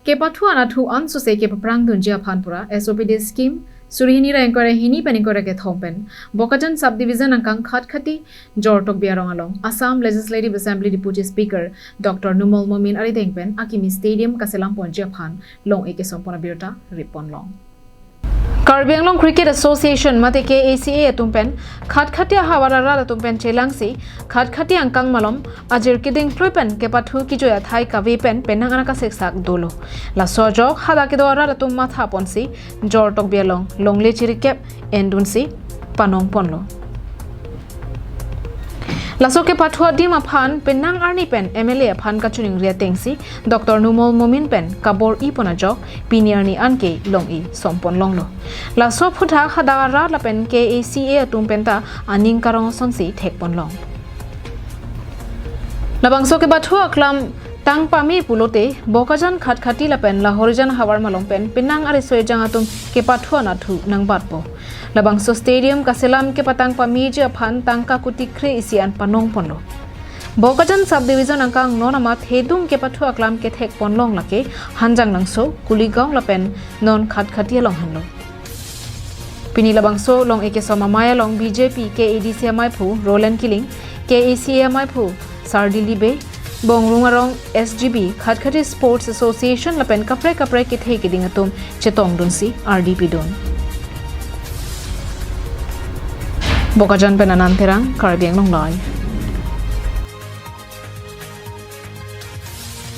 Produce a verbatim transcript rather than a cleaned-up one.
Kepathu anatthu ansose kepaprang dunji aphan pura S O P D scheme suri hini ra ingkoi ra hini pen ingkoi ra kethom pen Bokajan subdivision angkang Khatkhati Jor Tokbi arong along Assam Legislative Assembly Deputy Speaker Doctor Numal Momin arideng pen akimi stadium kaselam ponji aphan long-e kesom pon abirta rip ponlong. Karbi Anglong Cricket Association mate K A C A atum pen Khatkhati ahavar arat atum pen chelangsi Khatkhati angkang malom ajir keding plui pen kepathu kejoi athai kave pen penang anak aseksak dolo. Laso ajok hadak kedo arat atum matha ponsi Jor Tokbi along longle chirikep endunsi panong ponlo. Laso kepathu adim aphan penang arni pen M L A aphan kachiningri atengsi Doctor Numal Momin pen kabor-i pon ajok pini arni anke long-e som ponlonglo. Laso aphuthak hadak arat lapen K A C A atum penta aning karong asonsi thek ponlong. Labangso kepathu aklam tang pame pulote Bokajan Khatkhati lapen Lahorijan havar malom pen penang ariso ejang atum kepathu anatthu nangbatpo. Labangso stadium kaselam kepatang pameji aphan tangka kuti kre-isi an panong ponlo. Bokajan subdivision angkang non amat hedung kepathu aklam kethek ponlong lake Hanjanglangso, Kuligaon lapen non Khatkhati along henlo. Pini labangso long-e kesom amei along B J P K A D C amaiphu Roland Killing, K A C A amaiphu Sardi Libe, Bongrung arong S G B, Khatkhati Sports Association lapen kaprek kaprek kethe keding atum chetongdunsi ardi pidun. Bokajan pen Anand Terang, Karbi Anglong Live.